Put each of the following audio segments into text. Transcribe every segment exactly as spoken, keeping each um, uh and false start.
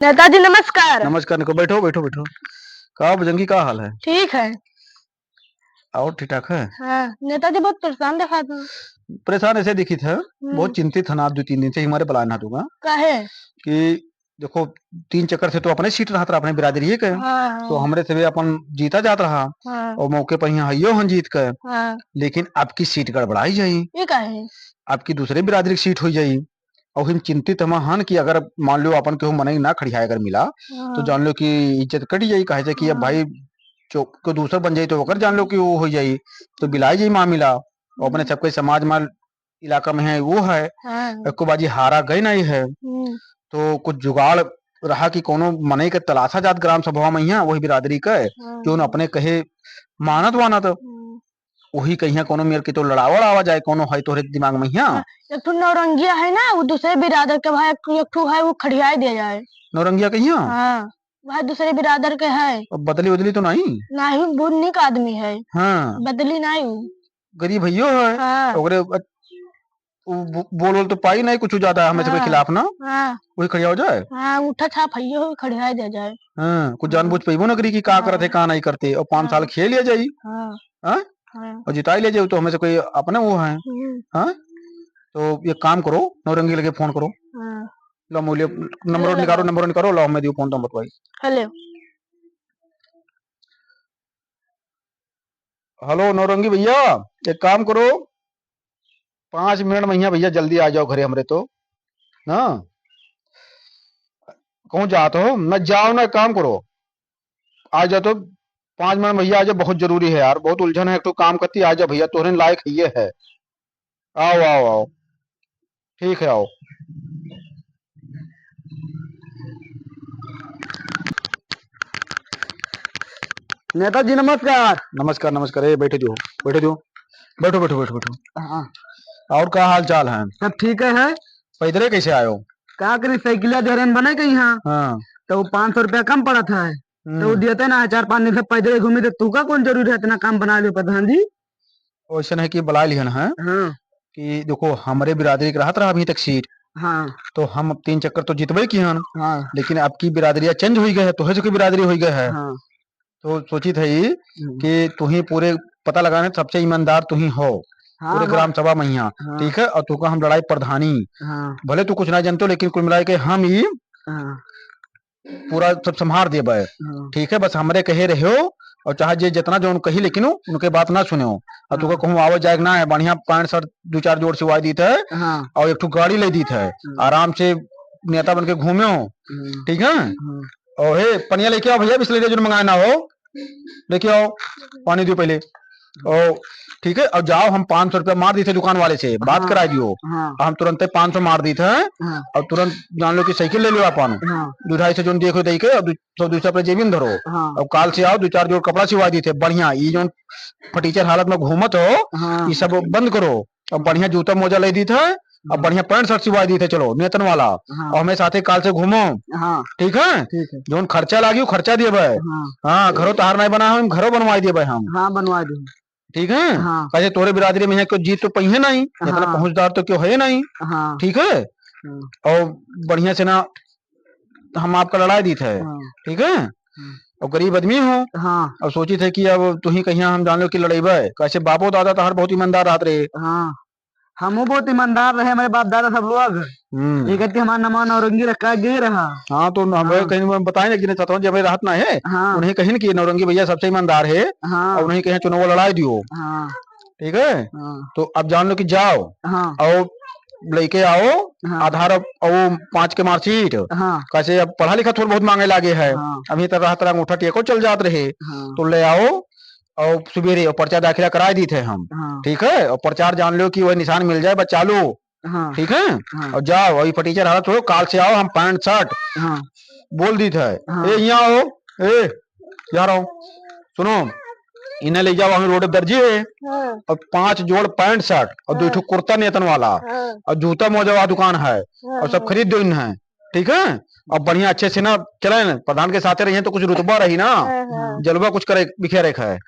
नेताजी, नमस्कार। नमस्कार, निको, बैठो, बैठो, बैठो। का बजंगी, का हाल है? ठीक है। और ठीक ठाक है? हाँ, नेताजी बहुत परेशान दिखात हो। परेशान ऐसे दिखित है, हम्म। बहुत चिंतित है ना, दो तीन दिन से ही हमारे बुलाए ना दूंगा। काहे? कि देखो, तीन चक्कर से तो अपने सीट रहत रहा, अपने बिरादरी के। हाँ, हाँ। तो हमरे से भी अपन जीता जात रहा। हाँ। और मौके पर यहाँ हइयो हन जीत के। हाँ। लेकिन आपकी सीट गड़बड़ाई जाई। ये काहे? आपकी दूसरे बिरादरी की सीट हो जाई। और हम चिंतित हम हन कि अगर मान लो अपन केहू मनई ना खड़ियाए अगर मिला, तो हाँ। जान लो कि इज्जत कट जाई, काहे से कि अब हाँ। भाई जो कोई दूसर बन जाई तो ओकर जान लो कि वो हो जाई, तो बिलाई जाई मामिला। और अपने हम्म। सबके समाज में इलाका में है, वो है, हाँ। एको बाजी हारा गए नहीं है। हम्म। तो कुछ जुगाड़ रहा कि कोनो मनई के तलाशा जात ग्राम सभा में यहाँ, वही बिरादरी के, हाँ। जो न अपने कहे मानत वानत। हम्म। वही कहिया कोनो मेर के तो लड़ावड़ आवा जाए, कोनो है तोहरे दिमाग में यहाँ? हाँ, एक ठो नौरंगिया है ना, वो दूसरे बिरादर के भाई, एक, एक ठो है, वो खड़ियाए दिया जाए। नौरंगिया कहिया? हाँ, भाई दूसरे बिरादर के है। अब बदली उदली तो नहीं? नहीं, बहुत नीक आदमी है। हाँ। बदली नहीं वो। गरीब भइयो है। हाँ। ओकरे, उ बो-, बोल वोल तो पाई नहीं कुछ ज्यादा हमें से कोई हाँ। खिलाफ ना। हाँ। वही खड़िया हो जाए। हाँ, उठा छाप हइयो हो, खड़िया दे जाए। हाँ, कुछ हाँ। जानबूझ पइबो ना करी कि का हाँ। करते, का नहीं करते, और पाँच साल हाँ। खेल लिया जाई। हाँ। हाँ? हाँ। और जिताई ले जाओ तो हमें से कोई अपने वो है। हम्म। हाँ? तो ये काम करो, नौरंगी लगे फोन करो। हाँ। लो मोलिया, नंबर लो, निकालो, लगाओ। नंबर निकालो, लो हमें दियो फोन तो हम बतवाई। हेलो। हेलो नौरंगी भइया, एक काम करो, पाँच मिनट में यहाँ भइया जल्दी आ जाओ घरे हमरे तो, ना कहूँ जात हो ना, जाओ ना, एक काम करो, आ जाओ तो, पाँच मिनट में भइया आ जाओ, बहुत जरूरी है यार, बहुत उलझन है, एक ठो काम करती, आ जाओ भइया, तोहरे लायक ये है। आओ, आओ, आओ। ठीक है, आओ। नेताजी, नमस्कार। नमस्कार, नमस्कार। ए, बैठे जो, बैठे जो। बैठो, बैठो, बैठो, बैठो। हाँ। और का हाल चाल है? सब ठीक है। पैदरे कैसे आयो? का करी, साइकिलिया देहरेन बने गई हाँ। हाँ। तो वो पाँच सौ रुपया कम पड़त है। तो वो हम्म। देते ना है, चार पाँच दिन से पैदरे घूमी, तो तू का कौन जरूरी है इतना काम बना लो प्रधान जी? वैसन है कि बुलाए लिहन है हाँ। कि देखो, हमरे बिरादरी के रहत रहा अभी तक सीट, हाँ। तो हम अब तीन चक्कर तो जितबे किहन, हाँ। लेकिन आपकी बिरादरिया change हुई गए है, तोहे से की बिरादरी हुई गए है। हाँ। तो सोचित है ई हम्म। कि तुही पूरे पता लगाने सबसे ईमानदार तुही हो, हाँ, पूरे हाँ। ग्राम सभा में यहाँ, हाँ। ठीक है, और तुका हम लड़ाई प्रधानी, हाँ। भले तू कुछ ना जानतो, लेकिन कुल मिला के हम ई हाँ। पूरा सब संभार देबे। हाँ। ठीक है, बस हमरे कहे रहो, और चाहे जे जितना जौन कही, लेकिन उ-, उनके बात ना सुनो। और तुका हाँ। कहूँ आवे जाए के ना है, बढ़िया pant shirt दो चार जोड़ सिवाई दीत है, हाँ। और एक ठो गाड़ी ले दीत है, हाँ। आराम से नेता बन के घूमे हो। हाँ। ठीक है? हाँ। और हे, पनिया लेके आओ भइया, बिसलेरी जो मंगाए ना हो, लेके आओ, पानी दियो पहले। ओ, ठीक है, अब जाओ, हम पाँच सौ रुपया मार दी थे दुकान वाले से, बात हाँ। कराई दियो। हाँ। हम तुरंते पाँच सौ मार दी थे, हाँ। और तुरंत जान लो कि साइकिल ले लो अपन। हाँ। दो ढाई सौ जोन देखो दे के, और दो सौ, दो सौ रुपया जेबी में धरो। हाँ। और काल से आओ, दो चार जोड़ कपड़ा सिवा दी थे, बढ़िया, ये जोन फटीचर हालत में घूमत हो, हाँ। ये सब बंद करो। अब बढ़िया जूता मोजा ले दी थे, अब हाँ। बढ़िया pant shirt सिवा दी थे, चलो, नेतन वाला। हाँ। और हमें साथे काल से घूमो। हाँ। ठीक है? ठीक है। जोन खर्चा लागी, वो खर्चा दिए भाई। हाँ। हाँ, घरो तहार नहीं बना है, हम घरो बनवाई दिए भाई हम। हाँ, बनवा दे। ठीक है? हाँ। कैसे तोरे बिरादरी में है, क्यों जीत तो पहिए नहीं, इतना हाँ। पहुंचदार तो क्यों है नहीं। हाँ। ठीक है? हाँ। और बढ़िया से ना हम आपका लड़ाई दी थे। हाँ। ठीक है? हाँ। और गरीब आदमी हो। हाँ। और सोची थे कि अब तू ही कहिया हम जान लो कि लड़ेबे। कैसे बापो दादा तहार बहुत ईमानदार रहत रहे। हाँ। हमहू बहुत ईमानदार रहे, हमारे बाप दादा सब लोग। हम्म। ये कहते हमारा नमवा नौरंगी रखा गए रहा। हाँ, तो हम हाँ। कहीं बताए ना कि नहीं, सतवन जी हमें रहत ना है। हाँ। उन्हें कहीं कि नौरंगी भइया सबसे ईमानदार है। हाँ। और उन्हें कहीं चुनाव लड़ाई दियो। हाँ। ठीक है? हाँ। तो अब जान लो कि जाओ। हाँ। और लेके आओ हाँ। आधार और वो पाँच के marksheet। हाँ। कैसे अब पढ़ा लिखा थोड़ा बहुत मांगे लागे है। हाँ। अभी तक रहत रहा अंगूठा टेको चल जात रहे। हाँ। तो ले आओ और सुबेरे और पर्चा दाखिला कराई दी थे हम। हाँ। ठीक है? और प्रचार जान लो कि वह निशान मिल जाए, बस चालू। हाँ। ठीक है? हाँ। और जाओ, अभी फटीचर हालत हो, काल से आओ, हम pant shirt हाँ। बोल दी थे। हाँ। ए, यहाँ आओ, ए, यहाँ आओ, सुनो, इन्हें ले जाओ, हमें रोड दर्जी है। हाँ। और पांच जोड़ pant shirt और दो हाँ। ठो कुर्ता नेतन वाला हाँ। और जूता मोजा वाला दुकान है हाँ, और सब हाँ। खरीद दो इन्हें। ठीक है, अब बढ़िया अच्छे से ना चले, प्रधान के साथे रहिए तो कुछ रुतबा रही ना, हाँ, हाँ। जलवा कुछ करे, बिखेरे खाए।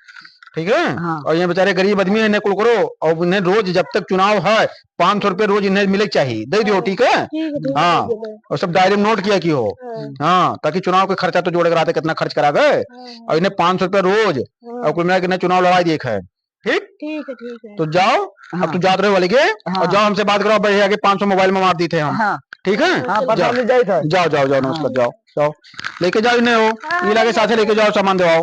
ठीक है? हाँ। और ये बेचारे गरीब आदमी है, इन्हें कुल करो, और इन्हें रोज जब तक चुनाव है, पाँच सौ रुपये रोज इन्हें मिले के चाहिए, दे दियो, ठीक है? ठीक है, ठीक है, हाँ। दे दियो। और सब डायरी में नोट किया की हो। हाँ। हाँ, ताकि चुनाव के खर्चा तो जोड़े के रहते, कितना खर्च करा गए, हाँ। और इन्हें पाँच सौ रुपये रोज, हाँ। और कुल मिला के इन्हें चुनाव लड़ाई देख है, ठीक? ठीक है, ठीक है। तो जाओ, हाँ। अब तू जात रहे वाले के, हाँ। और जाओ, हमसे बात कराओ, बढ़िया के पाँच सौ मोबाइल में मार दी थे हम। हाँ। ठीक है? हाँ, जाओ। प्रधान जी, जाइत है। जाओ, जाओ, जाओ, नमस्कार, हाँ। जाओ, जाओ। लेके जाओ इन्हें हो, हाँ, ये लागे हाँ, साथे लेके जाओ, सामान दवाओ।